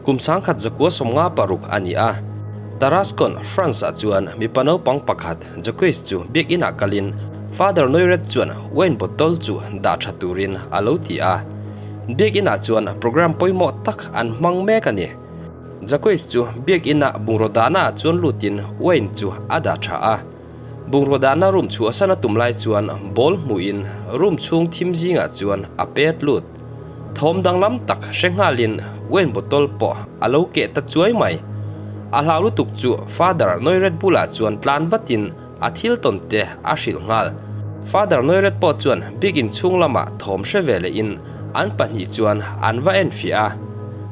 Kum 1956 a ni a, Tarascon, France-ah chuan mipa naupang pakhat Jacques chu biakinah kalin Father Noiret chuan wine bottle chu dah tha turin a lo ti a. Biakinah chuan program pawimawh tak an hmang mek a ni. Jacques chu biakinah bungraw dahnaah chuan lutin wine chu a dah tha a. Bungraw dahna room chhuahsan a tum lai chuan ball hmuhin room chhung thim zingah chuan a pet lut. Thawm danglam tak hre nghalin wine bottle pawh a lo keh ta chuai mai. A hlau lutuk chu Father Noiret bulah chuan tlan vatin a thil tawn te a hrilh nghal. Father Noiret pawh chuan biakin chhung lamah thawm hre ve lehin an pahnih chuan an va enfiah a.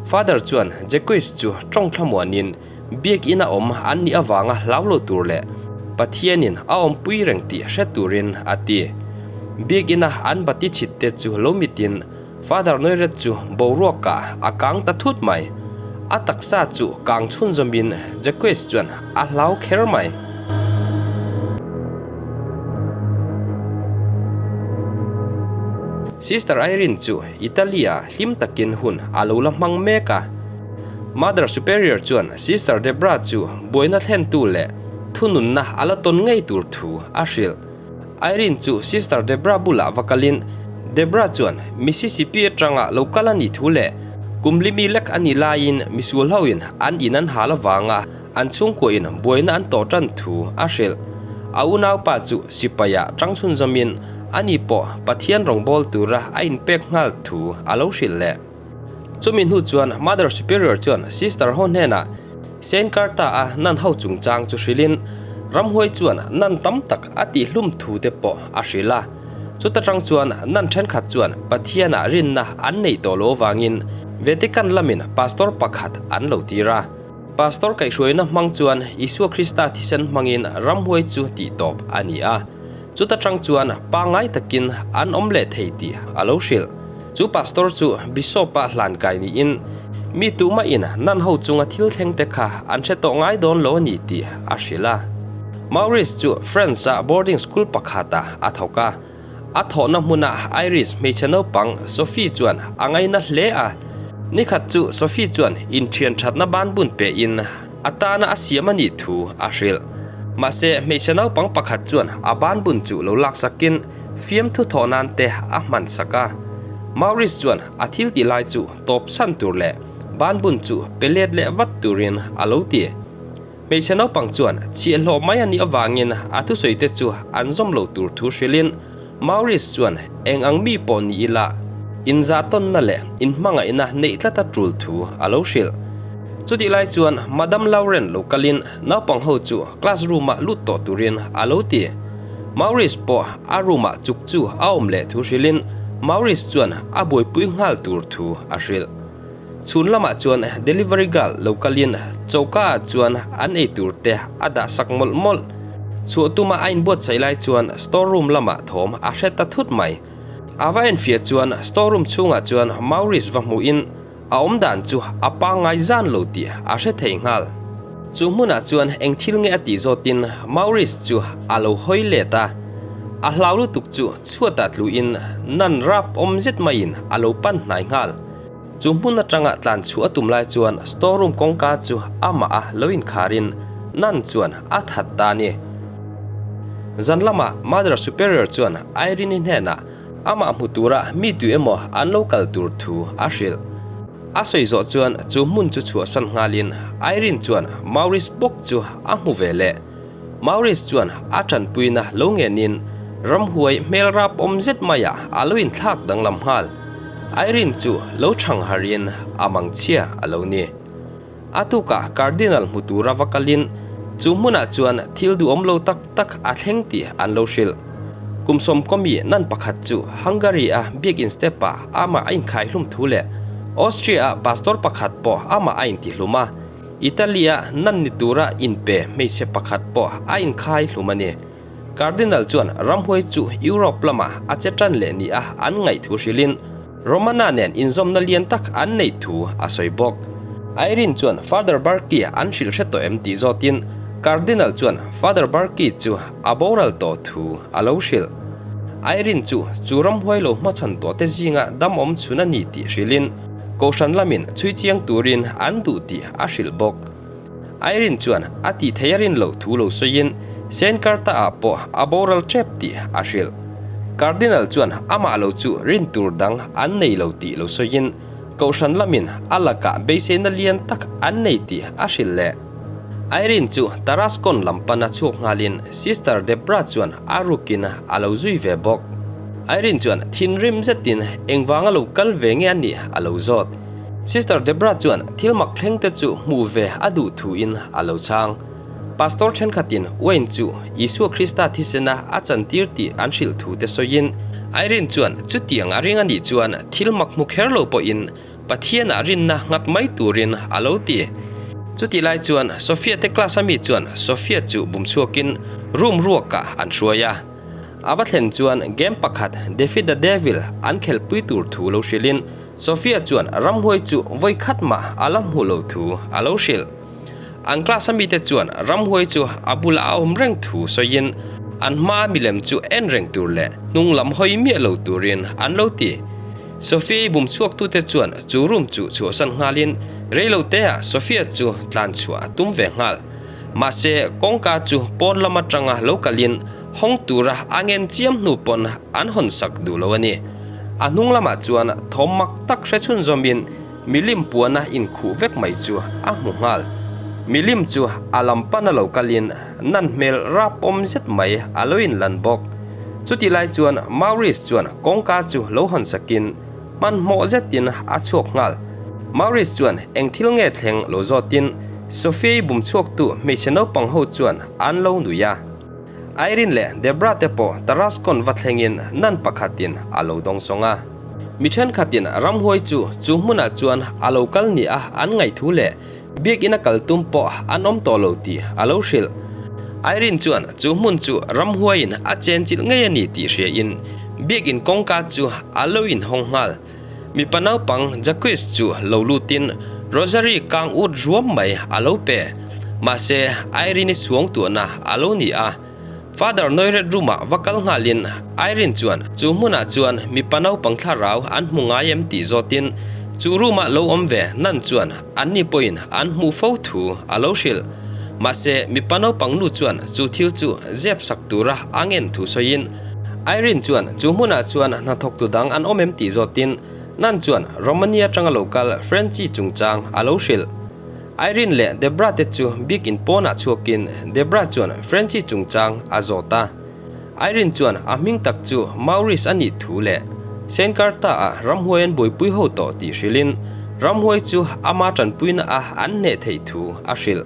Father chuan Jacques chu tawng thlamuanin Biakinn a awm an nih avanga hlau lo tur leh Pathianin a awmpui reng tih hre turin a ti. Biakinn-a an bati chhit te chu lo mitin Father Noiret chu boruakah a kang ta thut mai. A taksa chu kang chhunzawmin Jacques chuan a hlau kher mai. Sister Irene chu Italy-ah hlim takin hun a lo la hmang mek a. Mother Superior chuan Sister Debra chu buaina thlentu leh thununna a la tawn ngei tur thu a hrilh. Irene chu Sister Debra bulah va kalin Debra chuan Mississippi atanga lo kal a nih thu leh kum limi lek a nih laiin misual hoin an in an hal avanga an chhungkuahin buaina an tawh tan thu a hrilh. A unaupa chu sipaiah tang chhunzawmin ani pawh Pathian rawngbâwl tura a inpek nghal thu a lo hrilh leh. Chumi hnu chuan Mother Superior chuan Sister ho hnenah Saint Carta a nan ho chungchang chu hrilhin ramhuai chuan nan tam tak a tihhlum thu te pawh a hrilh a. Chuta tang chuan nan thenkhat chuan Pathianah rinna an neih tawh lo avangin Vatican lamin pastor pakhat an lo tir a. Pastor kaihhruaina hmang chuan Isua Krista thisen hmangin ramhuai chu tihtawp a ni a. Chuta tang chuan pangngai takin an awm leh thei tih a lo hrilh. Chu pastor chu Bishop-a hlan kai niin mi tumahin nan ho chunga thil thleng te kha an hre tawh ngai dawn lo a ni tih a hrilh a. Maurice chu France-a boarding school pakhatah a thawk a. A thawhna hmuna Irish hmeichhe naupang Sophie chuan a ngaina hle a. Nikhat chu Sophie chuan inthian thatna ban bun pehin a tana a siam a nih thu a hrilh. Mahse hmeichhe naupang pakhat chuan a ban bun chu lo laksakin Fiamthu thawh nan te a hman sak a. Maurice chuan a thil tih lai chu tawp chhan tur leh banbun chu pe let leh vat turin a lo ti. Hmeichhe naupang chuan chhiahhlawh mai a nih avangin a thusawi te chu an zawm lo tur thu hrilhin Maurice chuan eng ang mi pawh ni ila inzahtawnna leh inhmangaihna neih tlat a tul thu a lo hrilh. Chutih lai chuan Madam Lauren lo kalin naupang ho chu class room ah lut tawh turin a lo ti. Maurice pawh a room ah chuk chu a awm leh thu hrilhin Maurice chuan a buaipui nghal tur thu a hrilh. Chhun lamah chuan delivery girl lo kalin choka ah chuan an ei tur te a dah sak mawlh mawlh. Chhuah tuma a inbuatsaih lai chuan store room lamah thawm a hre ta thut mai. A va enfiah chuan store room chhungah chuan Maurice va hmuhin A awm dan chu a pangngai zan lo tih a hre thei nghal. Chu hmunah chuan eng thil nge a tih zawtin Maurice chu a lo hawi let a. A hlau lutuk chu chhuatah tluin nan rap awm zet maiin a lo pan hnai nghal. Chu hmun atanga tlan chhuah a tum lai chuan store room kawngka chu amah a lo inkharin nan chuan a that ta a ni. Zan lamah Mother Superior chuan Irene-i hnenah Amah hmu tura mi tu emaw an lo kal tur thu a hrilh. A sawi zawh chuan chu hmun chu chhuahsan nghalin Irene chuan Maurice bawk chu a hmu ve leh. Maurice chuan a tanpuina lo ngenin ramhuai hmel rap awm zet maiah a lo inthlak danglam nghal. Irene chu lo chhang harin a mangchhia a lo ni. A tukah Cardinal hmu tura va kalin chu hmunah chuan thil duhawm lo tak tak a thleng tih an lo hrilh. Kum sawmkawmi nan pakhat chu Hungary-a biakin step-ah amah a inkhaihlum thu leh Austria-a pastor pakhat pawh amah a intihlum a, Italy-a nan ni tura inpe hmeichhe pakhat pawh a inkhaihlum a ni. Cardinal chuan ramhuai chu Europe lamah a che tan leh nia an ngaih thu hrilhin, Romana nen inzawmna lian tak an neih thu a sawi bawk. Irene chuan Father Barkey an hrilh hre tawh em tih zawtin Cardinal chuan Father Barkey chu a boral tawh thu a lo hrilh. Irene chu chu ramhuai lo hmachhan tawh te zinga dam awm chhun a ni tih hrilhin Kohhran lamin chhui chiang turin an duh tih a hrilh bawk. Irene chuan a tih theih a rin loh thu lo sawiin Saint Carta-ah pawh a boral tep tih a hrilh. Cardinal chuan amah lo chu rin tur dang an nei lo tih lo sawiin Kohhran lamin a lakah beiseina lian tak an nei tih a hrilh leh. Irene chu Tarascon lam pana chhuak nghalin Sister Debra chuan a rukin a lo zui ve bawk. Irene chuan thinrim zetin engvanga lo kal ve nge a nih a lo zawt. Sister Debra chuan thil mak thleng te chu hmuh ve a duh thuin a lo chhang. Pastor thenkhatin Wayne chu Isua Krista thisena a chantir tih an hrilh thu te sawiin Irene chuan chutiang a ring a nih chuan thil mak hmu kher lo pawhin Pathianah rinna nghat mai turin a lo ti. Chutih lai chuan Sophia te class a mi chuan Sophia chu bum chhuakin room ruakah an hruai a. A va thlen chuan game pakhat Defeat the Devil an khelhpui tur thu lo hrilhin Sophia chuan ramhuai chu vawi khat mah a la hmuh loh thu a lo hrilh. An class a mite chuan ramhuai chu a bulah a awm reng thu sawiin an hmaa milem chu en reng tur leh hnung lam hawi miah lo turin an lo ti. Sophia-i bum chhuaktute chuan chu room chu chhuahsan nghalin reiloteah Sophia chu tlan chhuah a tum ve nghal. Mahse, kawngka chu pawn lam atanga lo kalin hawng tura a ngen chiam hnu pawn an hawn sak duh lo a ni. A hnung lamah chuan thawm mak tak hre chhunzawmin milim puana inkhuh vek mai chu a hmu nghal. Milim chu a lam pana lo kalin nan hmel rapawm zet mai a lo inlan bawk. Chutih lai chuan Maurice chuan kawngka chu lo hawn sakin hmanhmawh zetin a chhuak nghal. Maurice chuan eng thil nge thleng lo zawtin Sophie-i bum chhuaktu hmeichhe naupang ho chuan an lo nui a. Irene leh Debra te pawh Tarascon va thlengin nan pakhatin a lo dawng sawng a. Mi thenkhatin ramhuai chu chu hmunah chuan a lo kal ni a an ngaihthu leh Biakinn a kal tum pawh an awm tawh lo tih a lo hrilh. Irene chuan chu hmun chu ramhuaiin a chenchilh ngei a ni tih hriain Biakinn kawngka chu a lo inhawng nghal. Mipa naupang Jacques chu lo lutin Rosary kang ut ruam mai a lo pe. Mahse, Irene-i suang tuahna a lo ni a. Father Noiret room-ah va kal nghalin Irene chuan chu hmunah chuan mipa naupang thlarau an hmu ngai em tih zawtin chu room-ah lo awm ve nan chuan anni pawhin an hmuh fo thu a lo hrilh. Mahse, mipa naupang nu chuan chu thil chu zep sak tura a ngen thu sawiin Irene chuan chu hmunah chuan hnathawktu dang an awm em tih zawtin nan chuan Romania atanga lo kal Frenchie chungchang a lo hrilh. Irene leh Debra te chu bik in pawnah chhuakin Debra chuan Frenchie chungchang a zawt a. Irene chuan a hming tak chu Maurice a nih thu leh Saint Carta-ah ramhuai an buaipui ho tawh tih hrilhin ramhuai chu ama tanpuina a an hneh theih thu a hrilh.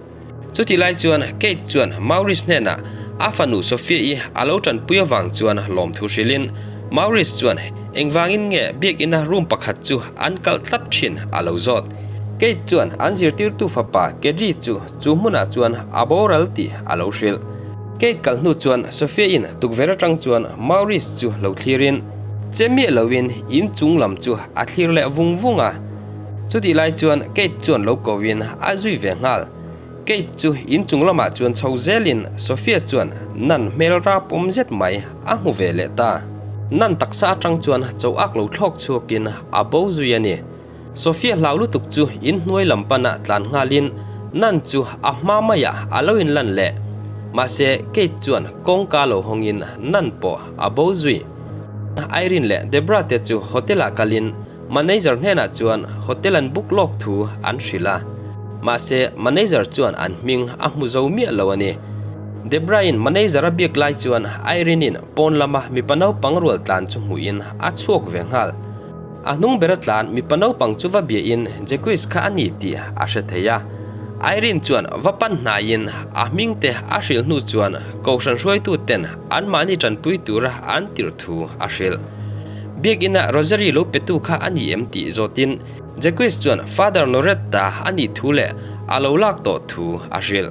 Chutih lai chuan Kate chuan Maurice hnenah a fanu Sophia-i a lo tanpui avang chuan lawmthu hrilhin Maurice chuan engvangin nge biakina room pakhat chu an kalh tlat thin a lo zawt. Kate chuan an zirtirtu fapa Kedri chu chu hmunah chuan a boral tih a lo hrilh. Kate kal hnu chuan Sophia-in tukverh atang chuan Maurice chu lo thlirin che miah loin in chung lam chu a thlir leh vung vung a. Chutih lai chuan Kate chuan lo kovin a zui ve nghal. Kate chu in chung lamah chuan chho zelin Sophia chuan nan hmel rapawm zet mai a hmu ve leh ta. Nan taksa atang chuan cho ak lo thlawk chhuakin a bo zui a ni. Sophia hlau lutuk chu in hnuai lam pana tlan nghalin Nan chu a hma maiah a lo inlan leh. Mahse Kate chuan kawngka lo hawngin Nan pawh a bo zui. Irene leh Debra te chu hotel-ah kalin Manager hnenah chuan hotel an book lawk thu an hrilh a, mahse manager chuan an hming a hmu zo miah lo a ni. Debra-in manager a biak lai chuan Irene-in pawn lama mipa naupang rual tlan chu hmuhin a chhuak ve nghal. A hnung bera tlan mipa naupang chu va biahin Jacques kha a ni tih a hre thei a. Irene chuan va pan hnaiin a hming te a hrilh hnu chuan kohhran hruaituten anmahni tanpui tura an tirh thu a hrilh. Biakina Rosary lo petu kha a ni em tih zawtin Jacques chuan Father Noretta a nih thu leh a lo lak tawh thu a hrilh.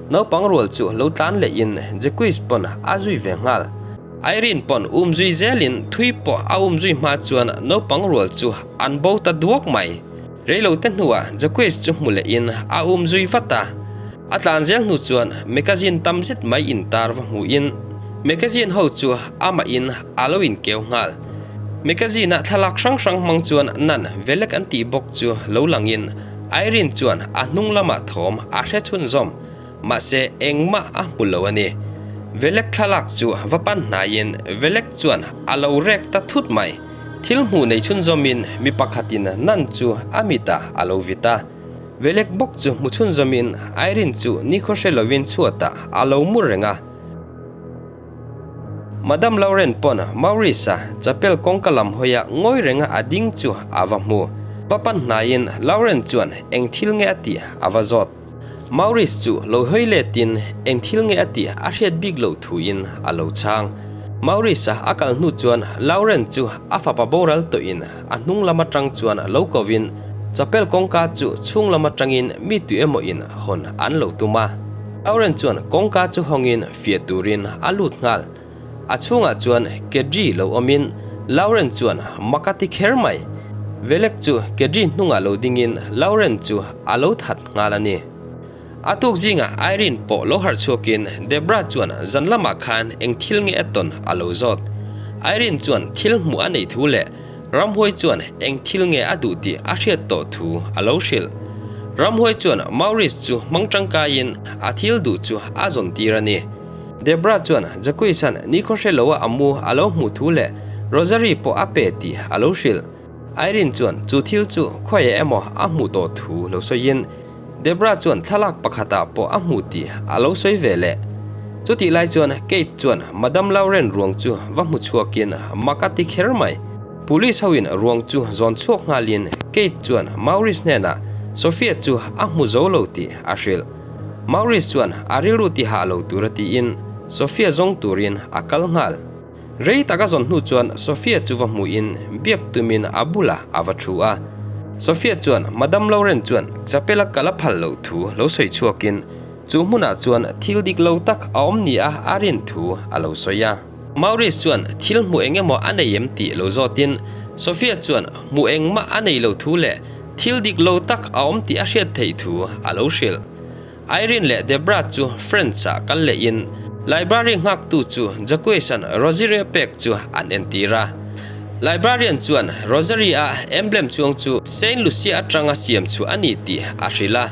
Naupang rual chu lo tlan lehin Jacques pawn a zui ve nghal. Irene pawn um zui zelin thui pawh a um zui hma chuan naupang rual chu an bo ta duak mai. Reilote hnuah Jacques chu hmu lehin a um zui vat a. A tlan zel hnu chuan mekazin tam zet mai intar va hmuhin mekazin ho chu amahin a lo inkeu nghal. Magazine-a thlalak hrang hrang hmang chuan Nan Velek an tih bawk chu lo langin Irene chuan a hnung lamah thawm a hre chhunzawm. Mahse engmah a hmu lo a ni. Velek thlalak chu va pan hnaiin Velek chuan a lo rek ta thut mai. Thil hmuh nei chhunzawmin mi pakhatin Nan chu a mitah a lo vit a. Velek bawk chu hmu chhunzawmin Irene chu nikhaw hre lovin chhuatah a lo mu reng a. Madam Lauren pawn Maurice-a chapel kawngka lam hawia ngawi renga a ding chu a va hmu. Va pan hnaiin Lauren chuan eng thil nge a tih a va zawt. Maurice chu lo hawi letin eng thil nge a tih a hriat bik loh thuin a lo chhang. Maurice-a a kal hnu chuan Lauren chu a fapa boral tawhin a hnung lam atang chuan lo kovin chapel kawngka chu chhung lam atangin mi tu emaw in hawn an lo tum a. Lauren chuan kawngka chu hawngin fiah turin a lut nghal. A chhungah chuan Kedri lo awmin Lauren chuan mak a ti kher mai. Velek chu Kedri hnungah lo dingin Lauren chu a lo that nghal a ni. A tuk zingah Irene pawh lo harh chhuakin Debra chuan zan lamah khan eng thil nge a tawn a lo zawt. Irene chuan thil hmuh a neih thu leh Ramhuai chuan eng thil nge a duh tih a hriat tawh thu a lo hrilh. Ramhuai chuan Maurice chu hmang tangkaiin a thil duh chu a zawn tir a ni. Debra chuan Jacques-a'n nikhaw hre loa a mu a lo hmuh thu leh Rosary pawh a pe tih a lo hrilh. Irene chuan chu thil chu khawiah emaw a hmuh tawh thu lo sawiin Debra chuan thlalak pakhatah pawh a hmu tih a lo sawi ve leh. Chutih lai chuan Kate chuan Madam Lauren ruang chu va hmu chhuakin mak a ti kher mai. Police hoin ruang chu zawn chhuak nghalin Kate chuan Maurice hnenah Sophia chu a hmu zo lo tih a hrilh. Maurice chuan a rilru ti hah lo tura tiin Sophia zawng turin a kal nghal. Rei tak a zawn hnu chuan Sophia chu va hmuhin biak tumin a bulah a va thu a. Sophia chuan Madam Lauren chuan chapel a kal a phal loh thu lo sawi chhuakin chu hmunah chuan thil dik lo tak a awm nia a rin thu a lo sawi a. Maurice chuan thil hmuh eng emaw a nei em tih lo zawtin Sophia chuan hmuh engmah a nei lo thu leh thil dik lo tak a awm tih a hriat theih thu a lo hrilh. Irene leh Debra chu French-ah kal lehin library nghaktu chu Jacques-a'n Rosary a pek chu an entir a. Librarian chuan Rosary-a emblem chuang chu Saint Lucia atanga siam chu a ni tih a hrilh a.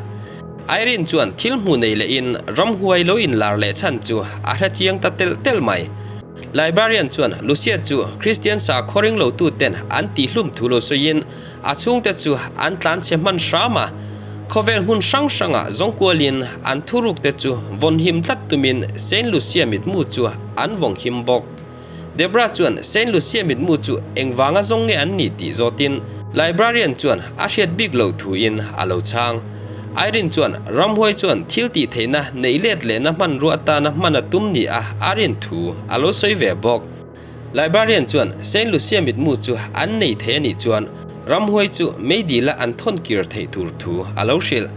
Irene chuan thil hmuh nei lehin ramhuai lo inlar leh chhan chu a hre chiang ta telh telh mai. Librarian chuan Lucia chu Kristian sakhaw ringlotu ten an tihhlum thu lo sawiin A chhungte chu an tlanchhe hman hram a, khawvel hmun hrang hrangah zawngkualin an thurukte chu vawnhim tlat tumin Saint Lucia mitmu chu an vawnghim bawk. Debra chuan Saint Lucia mitmu chu engvanga zawng nge an ni tih zawtin Librarian chuan a hriat bik loh thuin a lo chhang. Irene chuan ramhuai chuan thil tih theihna neih let lehna hmanrua atana hman a tum ni a a rin thu a lo sawi ve bawk. Librarian chuan Saint Lucia mitmu chu an nei thei a nih chuan ramhuai chu meidila an thawn kir theih tur thu a lo hrilh.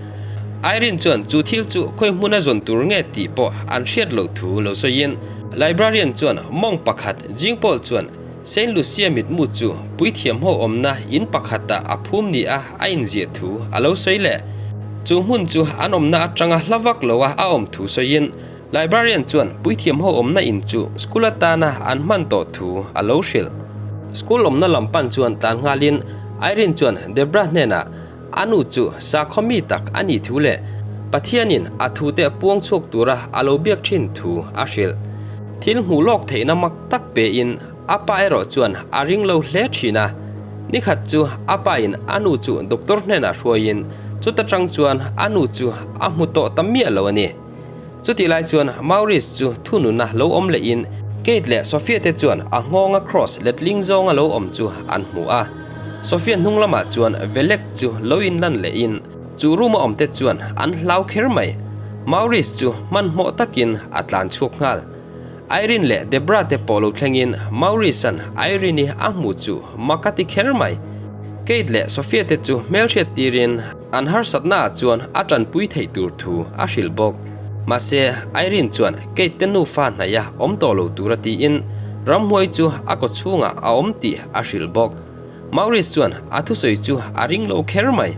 Irene chuan chu thil chu khawi hmuna zawn tur nge tih pawh an hriat loh thu lo sawiin Librarian chuan mawng pakhat Jingpawl chuan Saint Lucia mitmu chu puithiam ho awmna in pakhatah a phum ni a a inziah thu a lo sawi leh. Chu hmun chu an awmna atanga hla vak loa a awm thu sawiin Librarian chuan puithiam ho awmna in chu school atana an hman tawh thu a lo hrilh. School awmna lam pan chuan tlan nghalin Irene chuan Debra hnenah a nu chu sakhaw mi tak a nih thu leh Pathianin a thute puang chhuak tura a lo biak thin thu a hrilh. Thil hmuh lawk theihna mak tak pein a pa erawh chuan a ring lo hle thin a. Nikhat chu a pain a nu chu doctor hnenah hruaiin chuta tang chuan a nu chu a hmu tawh ta miah lo a ni. Chutih lai chuan Maurice chu thununa lo awm lehin Kate leh Sophia te chuan a nghawnga cross letling zawnga lo awm chu an hmu a. Sophia hnung lamah chuan Velek chu lo inlan lehin chu room a awm te chuan an hlau kher mai. Maurice chu hmanhmawh takin a tlan chhuak nghal. Irene leh Debra te pawh lo thlengin Maurice-a'n Irene-i a hmuh chu mak a ti kher mai. Kate leh Sophia te chu hmelhriat tirin An harsatnaah chuan a tanpui theih tur thu a hrilh bawk. Mahse, Irene chuan Kate te nufa hnaih a awm tawh lo tura tiin ramhuai chu a kaw chhungah a awm tih a hrilh bawk. Maurice chuan a thusawi chu a ring lo kher mai.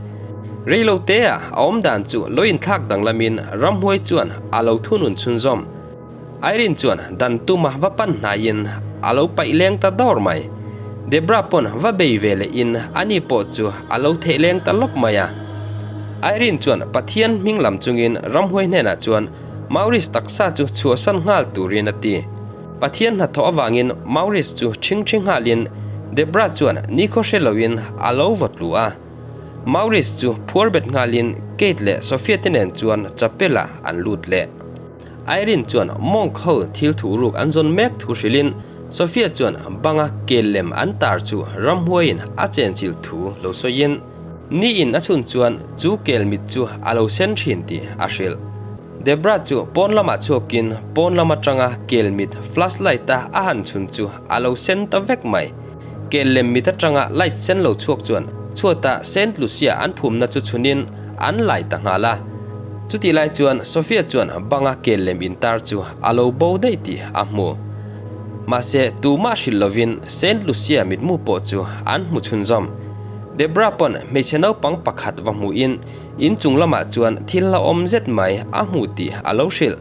Reilo teah a awm dan chu lo inthlak danglamin ramhuai chuan a lo thunun chhunzawm. Irene chuan dan tuma va pan hnaiin a lo paih leng ta dawr mai. Debra pawn va bei ve leh in ani pawh chu a lo theih leng ta lawp mai a. Irene chuan Pathian hming lam chungin ramhuai hnenah chuan Maurice taksa chu chhuahsan nghal turin a ti. Pathian hnathawh avangin Maurice chu ṭhingṭhi nghalin Debra chuan nikhaw hre loin a lo vaw tlu a. Maurice chu phuar bet nghalin Kate leh Sophia te nen chuan chapel ah an lut leh. Irene chuan monk ho thil thuh ruk an zawn mek thu hrilhin Sophia chuan banga kel lem an tar chu ramhuaiin a chenchilh thu lo sawiin niin a chhun chuan chu kel mit chu a lo sen thin tih a hrilh. Debra chu pawn lamah chhuakin pawn lam atanga kel mit flashlight a a han chhun chu a lo sen ta vek mai. Kel lem mit atanga light sen lo chhuak chuan chhuatah Saint Lucia an phumna chu chhunin an lai ta nghal a. Chutih lai chuan Sophia chuan banga kel lem intar chu a lo bo daih tih a hmu. Mahse tumah hrilh lovin Saint Lucia mitmu pawh chu an hmu chhunzawm. Debra pawn hmeichhe naupang pakhat va hmuhin inchung lamah chuan thil hlauhawm zet mai a hmu tih a lo hrilh.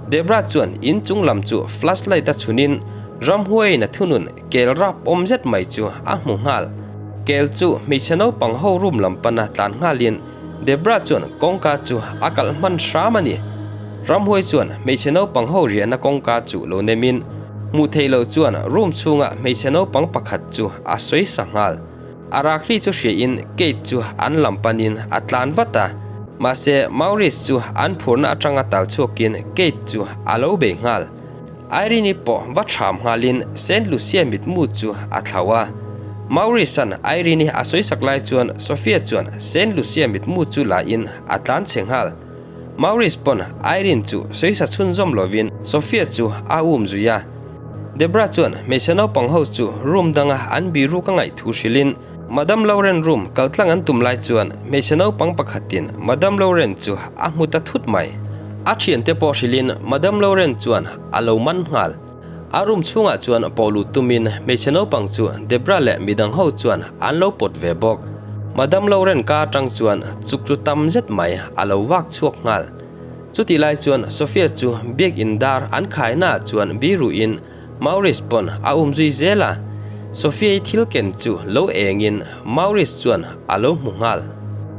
Debra chuan inchung lam chu flashlight a chhunin ramhuaiin a thunun kel rap awm zet mai chu a hmu nghal. Kel chu hmeichhe naupang ho room lam pana tlan nghalin Debra chuan kawngka chu a kalh hman hram a ni. Ramhuai chuan hmeichhe naupang ho riahna kawngka chu lo nemin hmuh theih loh chuan room chhunga hmeichhe naupang pakhat chu a sawi sa nghal. A rak ri chu hriain Kate chu an lam panin a tlan vat a, mahse Maurice chu an phurna atanga tal chhuakin Kate chu a lo bei nghal. Irene-i pawh va ṭham nghalin Saint Lucia mitmu chu a thlau a. Maurice-a'n Irene-i a sawisak lai chuan Sophia chuan Saint Lucia mitmu chu lain a tlan chhe nghal. Maurice pawn Irene chu sawisa chhunzawm lovin Sophia chu a um zui a. Debra chuan hmeichhe naupang ho chu room danga an biru ka ngaih thu hrilhin Madam Lauren room kaltlang an tum lai chuan hmeichhe naupang pakhatin Madam Lauren chu a hmu ta thut mai. A thiante pawh hrilhin Madam Lauren chuan a lo man nghal. A room chhungah chuan pawh luh tumin hmeichhe naupang chu Debra leh midang ho chuan an lo pawt ve bawk. Madam Lauren ka atang chuan chuk chu tam zet mai a lo vak chhuak nghal. Chutih lai chuan Sophia chu biak in dar an khaina ah chuan biruhin Maurice pawn a um zui zel a. Sophia-i thil ken chu lo engin Maurice chuan a lo hmu nghal.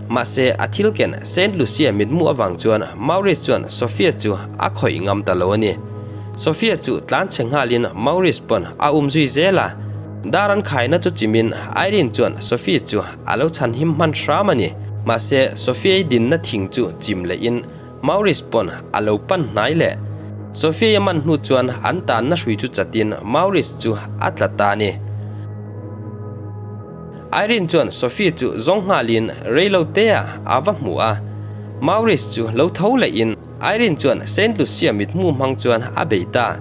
Mahse a thil ken Saint Lucia mitmu avang chuan Maurice chuan Sophia chu a khawih ngam ta lo a ni. Sophia chu tlan chhe nghalin Maurice pawn a um zui zel a. Dar an khaina chu chimin Irene chuan Sophie chu a lo chhan him hman hram a ni. Mahse, Sophia-i dinna thing chu chim lehin Maurice pawn a lo pan hnai leh. Sophia-i a man hnu chuan an tanna hrui chu chatin Maurice chu a tla ta a ni. Irene chuan Sophie chu zawng nghalin reilote ah a va hmu a. Maurice chu lo tho lehin Irene chuan Saint Lucia mithmu hmang chuan a bei ta.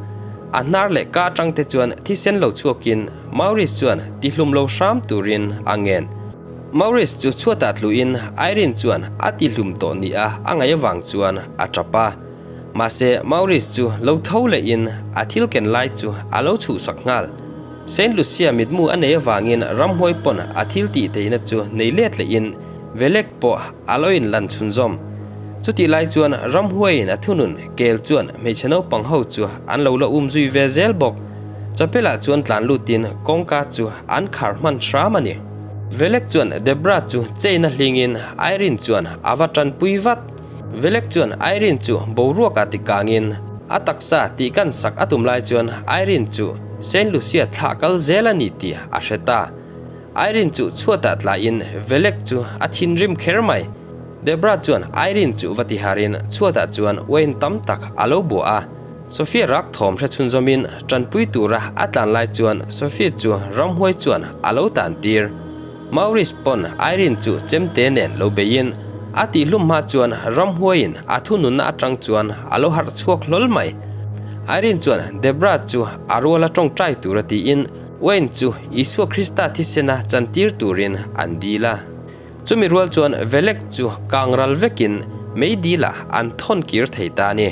A hnar leh ka atang te chuan thisen lo chhuakin Maurice chuan tihlum lo hram turin a ngen. Maurice chu chhuatah tluin Irene chuan a tihlum tawh nia a ngaih avang chuan a tap a. Mahse Maurice chu lo tho lehin a thil ken lai chu a lo chhuhsak nghal. Saint Lucia mitmu a nei avangin ramhuai pawn a thil tih theihna chu nei let lehin Velek pawh a lo inlan chhunzawm. Chutih lai chuan ramhuaiin a thunun kel chuan hmeichhe naupang ho chu an lo la um zui ve zel bawk. Chapel-ah chuan tlan lutin kawngka chu an khar hman hram a ni. Velek chuan Debra chu chain a hlingin Irene chuan a va tanpui vat. Velek chuan Irene chu boruakah tikangin a taksa tihkan sak a tum lai chuan Irene chu Saint Lucia thlah kal zel a ni tih a hre ta. Irene chu chhuatah tlaiin Velek chu a thinrim kher mai. Debra chuan Irene chu va tiharin chhuatah chuan uain tam tak a lo buah a. Sophia rak thawm hre chhunzawmin tanpui tura a tlan lai chuan Sophia chu ramhuai chuan a lo tan tir. Maurice pawn Irene chu chemte nen lo beiin a tihhlum hma chuan ramhuaiin a thununna atang chuan a lo harh chhuak hlawl mai. Irene chuan Debra chu a ruala tawngtai tura tiin Wayne chu Isua Krista thisena chantir turin an dil a. Chumi rual chuan Velek chu kang ral vekin mei dilah an thawn kir thei ta a ni.